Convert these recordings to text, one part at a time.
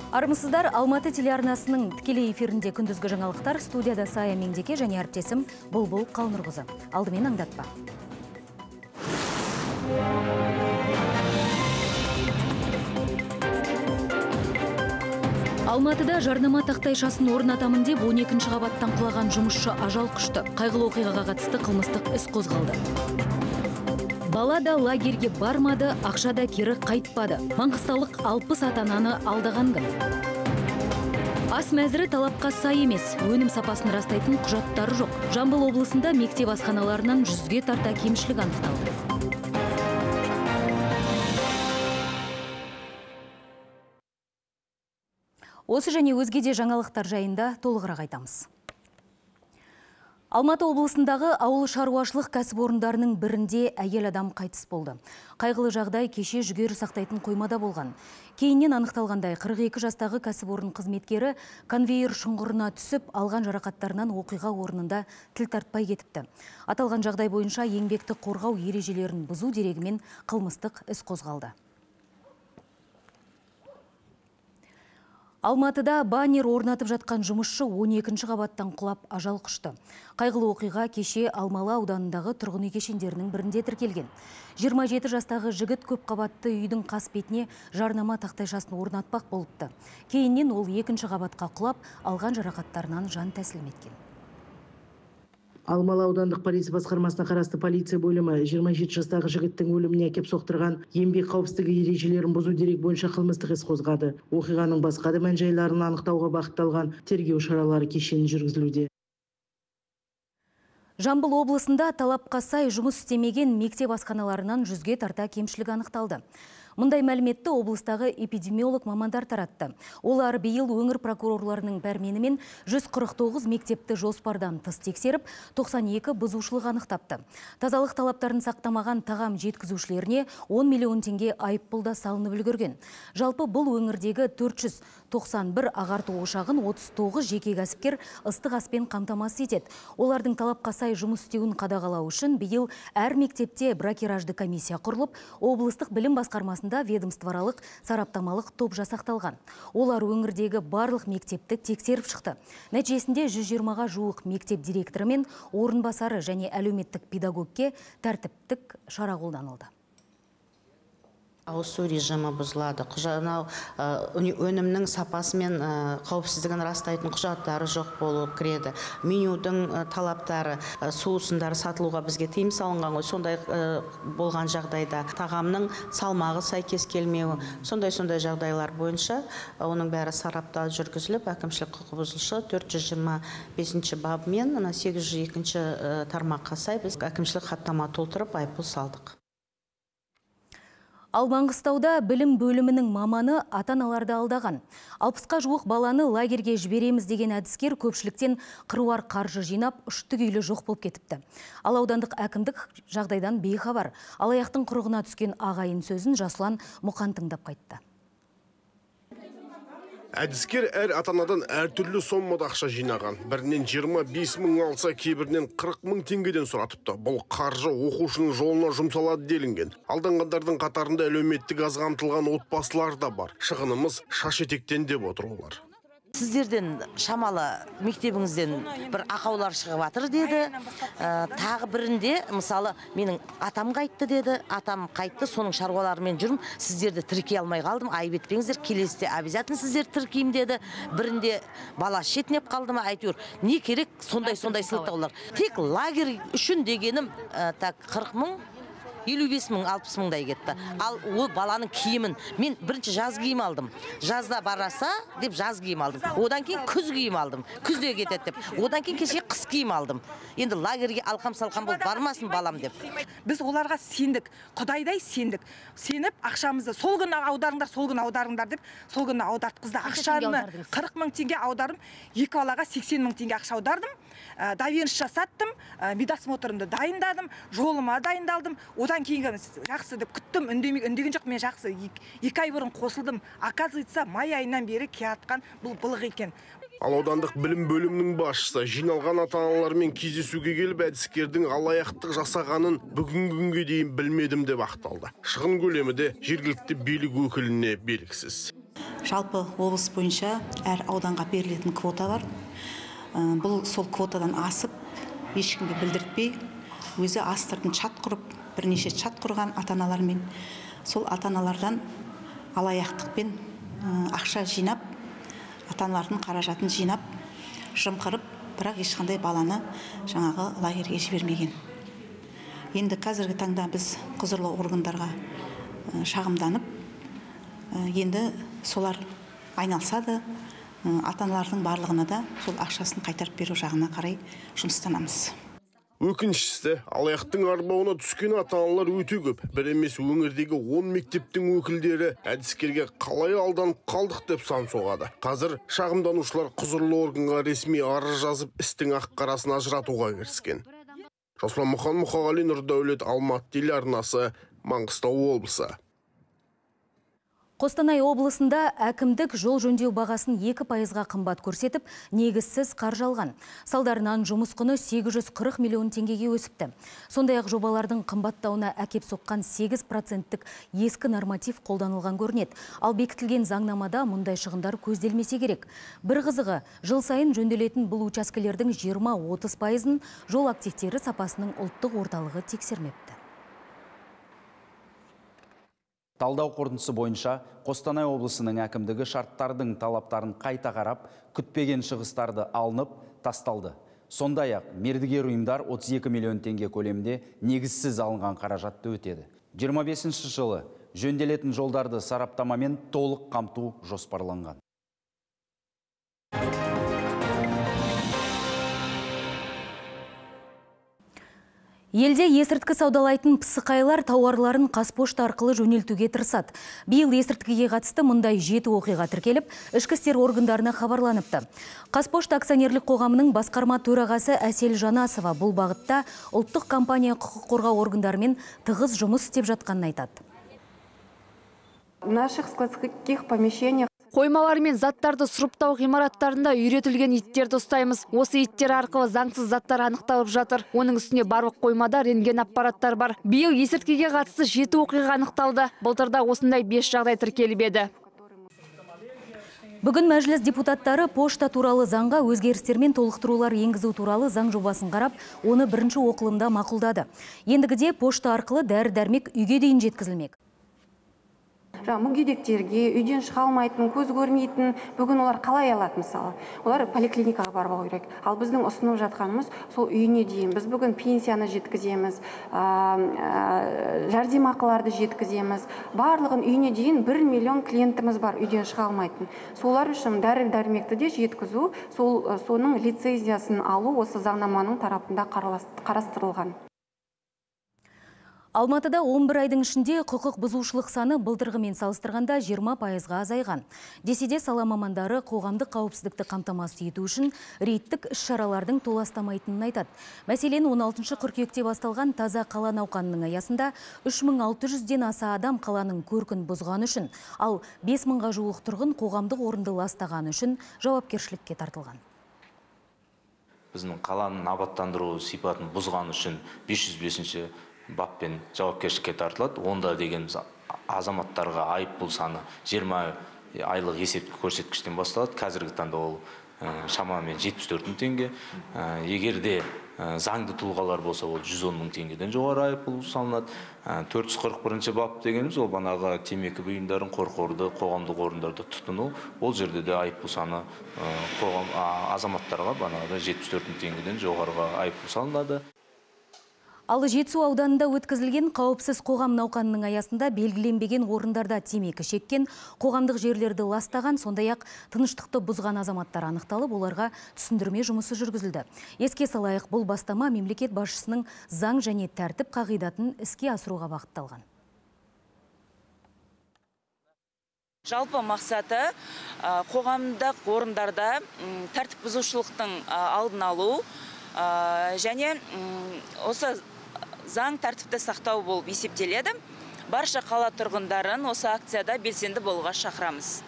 Армысыздар, Алматы телеарнасының тікелей эфирінде күндізгі жаңалықтар, студияда Сая Меңдеке және әріптесім Бұлбұл Қалнұрғызы. Алдымен аңдатпа. Алматыда жарнама тақтайшасын орнатамын деп 12-ші қабаттан құлаған жұмысшы ажал құшты. Қайғылы оқиғаға қатысты қылмыстық іс қозғалды. Бала да лагерге бармады, ақша да кері қайтпады. Маңғыстаулық 60 ата-ананы алдаған кім? Ас мәзірі талапқа сай емес, өнім сапасын растайтын құжаттары жоқ. Жамбыл облысында мектеп асханаларынан 100-ге тарта кемшілік анықталды. Осы және өзге де жаңалықтар жайында толығырақ айтамыз. Алматы облысындағы ауыл шаруашылық кәсіпорындарының бірінде әйел адам қайтыс болды. Қайғылы жағдай кеше жүгері сақтайтын қоймада болған. Кейіннен анықталғандай, 42 жастағы кәсіпорын қызметкері конвейер шұңғырына түсіп, алған жарақаттарынан оқиға орнында тіл тартпай кетіпті. Аталған жағдай бойынша еңбекті қорғау ережелерін бұзу дерегімен қылмыстық іс қозғалды. Алматыда баннер орнатып жатқан жұмысшы 12-ші қабаттан құлап ажал құшты. Қайғылы оқиға кеше Алмалы ауданындағы тұрғын үй кешендерінің бірінде тіркелген. 27 жастағы жігіт көп қабатты үйдің қасбетіне жарнама тақтайшасын орнатпақ болыпты. Кейіннен ол 2-ші қабатқа құлап, алған жарақаттарынан жан тәсілім еткен. Алмалы аудандық полиция басқармасына қарасты полиция бөлімі 27 жастағы жігіттің өліміне әкеп соқтырған еңбек қауіпсіздігі ережелерін бұзу дерек бойынша қылмыстық іс қозғады. Оқиғаның басқа да мән-жайларын анықтауға бағытталған тергеу шаралары кешені жүргізілуде. Жамбыл облысында талапқа сай жұмыс істемеген мектеп асханаларынан 100-ге тарта кемшілік анықталды. Мұндай мәліметті облыстағы эпидемиолог мамандар таратты. Олар биыл өңір прокурорларының пәрменімен 149 мектепті жоспардан тыс тексеріп, 92 бұзушылық анықтапты. Тазалық талаптарын сақтамаған тағам жеткізушілеріне 10 миллион теңге айыппұл да салынып үлгерген. Жалпы бұл өңірдегі 491 ағарту ошағын 39 жеке кәсіпкер ыстық аспен қамтамасыз етеді. Олардың талапқа сай жұмыс істеуін қадағалау үшін биыл әр мектепте бракеражды комиссия құрылып, облыстық білім басқармасында ведомствоаралық сараптамалық топ жасақталған. Олар өңірдегі барлық мектепті тексеріп шықты. Нәтижесінде 120-ға жуық мектеп директоры мен орынбасары және әлеуметтік педагогке тәртіптік шара қолданылды. Ауыз су режимі бұзылады. Өнімнің сапасы мен қауіпсіздігін растайтын құжаттары жоқ болып кіреді. Менюдің талаптары, сусындары сатылуға бізге тыйым салынған ғой. Сондай болған жағдайда тағамның салмағы сәйкес келмеуі, сондай-сондай жағдайлар бойынша оның бәрі сарапта жүргізіліп, әкімшілік құқық бұзушылық 425 бабымен 802 тармаққа сай біз әкімшілік хаттама толтырып айыппұл салдық. Ал Маңғыстауда білім бөлімінің маманы ата-аналарды алдаған. 60-қа жуық баланы лагерге жібереміз деген әдіскер көпшіліктен қыруар қаржы жинап, ұшты күйлі жоқ болып кетіпті. Ал аудандық әкімдік жағдайдан бейхабар. Алаяқтың құрығына түскен ағайын сөзін Жасұлан Мұқан тыңдап қайтты. Әдіскер әр ата-анадан әртүрлі соммада ақша жинаған. Бірінен 25 мың алса, кейбірінен 40 мың теңгеден сұратыпты. Бұл қаржы оқушының жолына жұмсалады делінген. Алданғандардың қатарында әлеуметтік аз қамтылған отбасылар да бар. Шығынымыз шаш етектен деп отыр олар. Сіздерден шамалы мектебіңізден бір ақаулар шығып жатыр деді. Тағы бірінде, мысалы, менің атам қайтты деді. Атам қайтты, соның шаруаларымен жүрмін. Сіздерді тіркей алмай қалдым, айып етпеңіздер, келесіде обязательно сіздерді тіркеймін деді. Бірінде бала шетінеп қалды ма, әйтеуір. Не керек, сондай-сондай сылтаулар. Тек лагерь үшін дегенім, так 40 мың, 55 мың, 60 мыңдай кетті. Ал ол баланың киімін, мен бірінші жаз киім алдым. Жазда бараса деп жаз киім алдым. Одан кейін күз киім алдым. Күзде кетеді деп. Одан кейін кеше қыс киім алдым. Енді лагерге алқам-салқам болып бармасын балам деп. Біз оларға сендік, құдайдай сендік. Сеніп ақшамызды сол күні аударыңдар, сол күні аударыңдар деп, сол күні аудартқызды. Ақшаны 40 мың теңге аударым, екі балаға 80 мың теңге ақша аудардым. Доверенность жасаттым, медосмотрымды дайындадым, жолыма дайындалдым. Одан кейін жақсы деп күттім, үндеген жоқ, мен жақсы. 2 ай бұрын қосылдым. Оказывается, май айынан бері келатқан бұл былық екен. Ал аудандық білім бөлімінің басшысы жиналған ата-аналармен кездесуге келіп, әдіскердің алаяқтық жасағанын бүгінгі күнге дейін білмедім деп ақталды. Шығын көлемі де жергілікті билік өкіліне белгісіз. Жалпы облыс бойынша әр ауданға берілетін квота бар. Бұл сол квотадан асып, ешкімге білдіртпей, өзі астыртын чат құрып, бірнеше чат құрған ата-аналармен, сол ата-аналардан алаяқтықпен ақша жинап, ата-аналардың қаражатын жинап, жымқырып, бірақ ешқандай баланы жаңағы лагерьге жібермеген. Енді қазіргі таңда біз құзырлы органдарға шағымданып, енді солар айналсады, ата-аналардың барлығына да сол ақшасын қайтарып беру жағына қарай жұмыстанамыз. Өкініштісі, алаяқтың арбауына түскен ата-аналар өте көп. Бір емес өңірдегі 10 мектептің өкілдері әдіскерге қалай алданып қалдық деп сан соғады. Қазір шағымданушылар құзырлы органға ресми арыз жазып, істің ақ қарасын ажыратуға кіріскен. Жасұлан Мұқан, Мұқағали Нұрдәулет, Алматы телеарнасы, Маңғыстау облысы. Қостанай облысында әкімдік жол жөндеу бағасын 2%-ға қымбат көрсетіп, негізсіз қаржы алған. Салдарынан жұмыс құны 840 миллион теңгеге өсіпті. Сондай-ақ жобалардың қымбаттауына әкеп соққан 8%-тік ескі норматив қолданылған көрінеді. Ал бекітілген заңнамада мұндай шығындар көзделмесе керек. Бір қызығы, жыл сайын жөнделетін бұл учаскелердің 20-30%-ын жол активтері сапасының ұлттық орталығы тексермепті. Талдау қорытындысы бойынша Қостанай облысының әкімдігі шарттардың талаптарын қайта қарап, күтпеген шығыстарды алынып, тасталды. Сондай-ақ мердігер ұйымдар 32 миллион теңге көлемінде негізсіз алынған қаражатты өтеді. 25 жылы жөнделетін жолдарды сараптамамен толық қамту жоспарланған. Елде есірткі саудалайтын пысықайлар тауарларын Қазпошта арқылы жөнелтуге тырысады. Биыл есірткіге қатысты мұндай 7 оқиға тіркеліп, ішкі істер органдарына хабарланыпты. Қазпошта акционерлік қоғамының басқарма төрағасы Әсел Жанасова бұл бағытта ұлттық компания құқық қорғау органдарымен тығыз жұмыс істеп жатқанын айтады. В наших складских помещениях Қоймалар мен заттарды сұрыптау ғимараттарында үйретілген иттерді ұстаймыз. Осы иттер арқылы заңсыз заттар анықталып жатыр. Оның үстіне барлық қоймада рентген аппараттар бар. Биыл есірткіге қатысты 7 оқиға анықталды. Былтырда осындай 5 жағдай тіркеліп еді. Бүгін мәжіліс депутаттары пошта туралы заңға өзгерістер мен толықтырулар енгізу туралы заң жобасын қарап, оны бірінші оқылымда мақұлдады. Ендігіде пошта арқылы дәрі-дәрмек үйге дейін жеткізілмек. Мүгедектерге, үйден шыға алмайтын, көз көрмейтін, бүгін олар қалай алады мысалы? Олар поликлиникаға барып алу керек. Ал біздің ұсынып жатқанымыз сол үйіне дейін. Біз бүгін пенсияны жеткіземіз, жәрдемақыларды жеткіземіз. Барлығын үйіне дейін 1 миллион клиентіміз бар үйден шыға алмайтын. Солар үшін дәрі-дәрмекті де жеткізу, соның лицензиясын алу осы заңнаманың тарапында қарастырылған. Алматыда 11 айдың ішінде құқық бұзушылық саны былтырғымен салыстырғанда 20%-ға азайған. Десе де сала мамандары қоғамдық қауіпсіздікті қамтамасыз ету үшін рейдтік іс-шаралардың толастамайтынын айтады. Мәселен, 16 қыркүйекте басталған таза қала науқанының аясында 3600-ден аса адам қаланың көркін бұзғаны үшін, ал 5000-ға жуық тұрғын қоғамдық орынды ластағаны үшін жауапкершілікке тартылған. Біздің қаланың абаттандыру сипатын бұзған үшін 505-ші баппен жауапкершілікке тартылады. Онда деген азаматтарға айыппұл саны 20 айлық есептік көрсеткіштен басталады. Қазіргі таңда ол шамамен 74 мың теңге. Егер де заңды тұлғалар болса, ол 110 мың теңгеден жоғары айыппұл салынады. 441-ші бап дегеніміз ол банағы темекі бұйымдарын, қорқорды, қоғамдық орындарда тұтыну. Ол жерде де айыппұл саны қоғам азаматтарға банағы 74 мың теңгеден жоғарғы айыппұл салынады. Ал Жетісу ауданында өткізілген қауіпсіз қоғам науқанының аясында белгіленбеген орындарда темекі шеккен, қоғамдық жерлерді ластаған, сондай-ақ тыныштықты бұзған азаматтар анықталып, оларға түсіндірме жұмысы жүргізілді. Еске салайық, бұл бастама мемлекет басшысының заң және тәртіп қағидатын іске асыруға бағытталған. Жалпы мақсаты қоғамдық орындарда тәртіп бұзушылықтың алдын алу және осы заң тәртіпті сақтау болып есептеледі. Барша қала тұрғындарын осы акцияда белсенді болуға шақырамыз.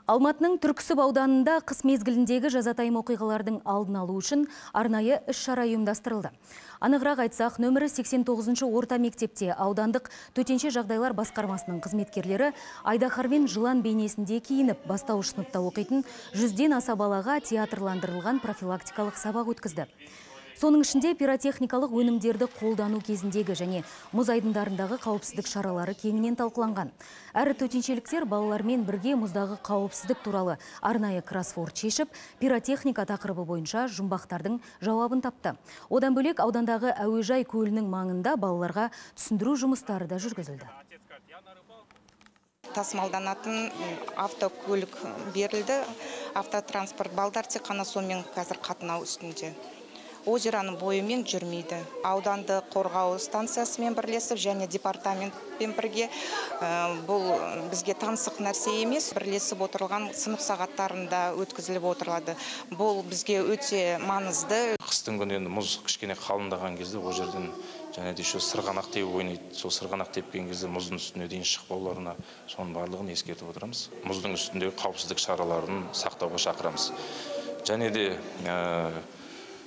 Алматының Түрксіб ауданында қыс мезгіліндегі жазатайым оқиғалардың алдын алу үшін арнайы іс-шара ұйымдастырылды. Анығырақ айтсақ, нөмірі 89-шы орта мектепте аудандық төтенше жағдайлар басқармасының қызметкерлері айдаһар мен жылан бейнесінде киініп, бастауыш сыныпта оқитын 100-ден аса балаға театрландырылған профилактикалық сабақ өткізді. Соның ішінде пиротехникалық өнімдерді қолдану кезіндегі және мұз айдындарындағы қауіпсіздік шаралары кеңінен талқыланған. Әрі төтеншеліктер балалармен бірге мұздағы қауіпсіздік туралы арнайы кроссворд шешіп, пиротехника тақырыбы бойынша жұмбақтардың жауабын тапты. Одан бөлек аудандағы әуежай көлінің маңында балаларға түсіндіру жұмыстары да жүргізілді. Тасымалданатын автокөлік берілді, автотранспорт, балдар тек қана сонымен қазір қатынау үстінде. Озераның бойымен жүрмейді. Ауданды қорғау станциясымен бірлесіп және департаментпен бірге, бұл бізге таңсық нәрсе емес, бірлесіп отырылған сынып сағаттарында өткізіліп отырылады. Бұл бізге өте маңызды. Қыстың күні енді мұз кішкене қалыңдаған кезде ол жерден және де еще сырғанақ теуіп ойнайды. Сол сырғанақ тепкен кезде мұздың үстіне дейін шықпауларына, соның барлығын ескертіп отырамыз. Мұздың үстіндегі қауіпсіздік шараларын сақтауға шақырамыз. Және де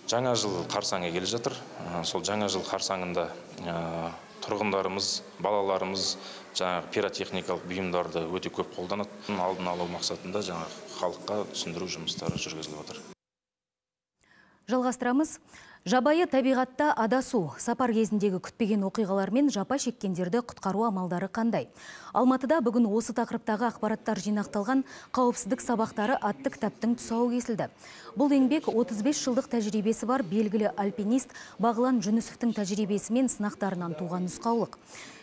Жаңа жыл қарсаңы келе жатыр. Сол жаңа жыл қарсаңында тұрғындарымыз, балаларымыз жаңағы пиротехникалық бұйымдарды өте көп қолданады. Алдын алу мақсатында жаңағы халыққа түсіндіру жұмыстары жүргізіліп отыр. Жалғастырамыз. Жабайы табиғатта адасу, сапар кезіндегі күтпеген оқиғалар мен жапа шеккендерді құтқару амалдары қандай? Алматыда бүгін осы тақырыптағы ақпараттар жинақталған «Қауіпсіздік сабақтары» атты кітаптың тұсауы кесілді. Бұл еңбек 35 жылдық тәжірибесі бар белгілі альпинист Бағлан Жүнісовтің тәжірибесі мен сынақтарынан туған нұсқаулық.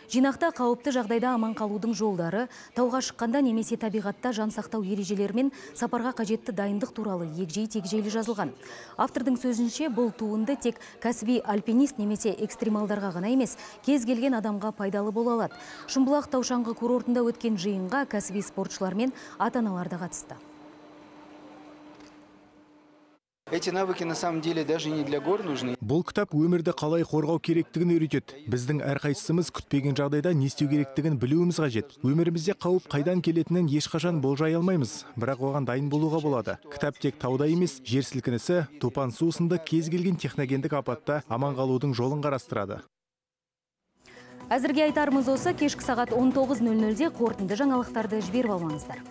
Жинақта қауіпті жағдайда аман қалудың жолдары, тауға шыққанда немесе табиғатта жан сақтау ережелері мен сапарға қажетті дайындық туралы егжей-тегжейлі жазылған. Автордың сөзінше, бұл туынды тек кәсіби альпинист немесе экстремалдарға ғана емес, кез келген адамға пайдалы бола алады. Шымбұлақ тау шаңғы курортында өткен жиынға кәсіби спортшылар мен ата-аналар да қатысты. Эти навыки на самом деле даже не для гор нужны. Бұл кітап өмірді қалай қорғау керектігін үйретеді. Біздің әрқайсымыз күтпеген жағдайда не істеу керектігін білуіміз қажет. Өмірімізде қауіп қайдан келетінін ешқашан болжай алмаймыз, бірақ оған дайын болуға болады. Кітап тек тауда емес, жер сілкінісі, топан су сынды кез келген техногендік апатта аман қалудың жолын қарастырады. Әзірге айтарымыз осы, кешкі сағат 19:00-де қорытынды жаңалықтарды жіберіп алмаңыздар.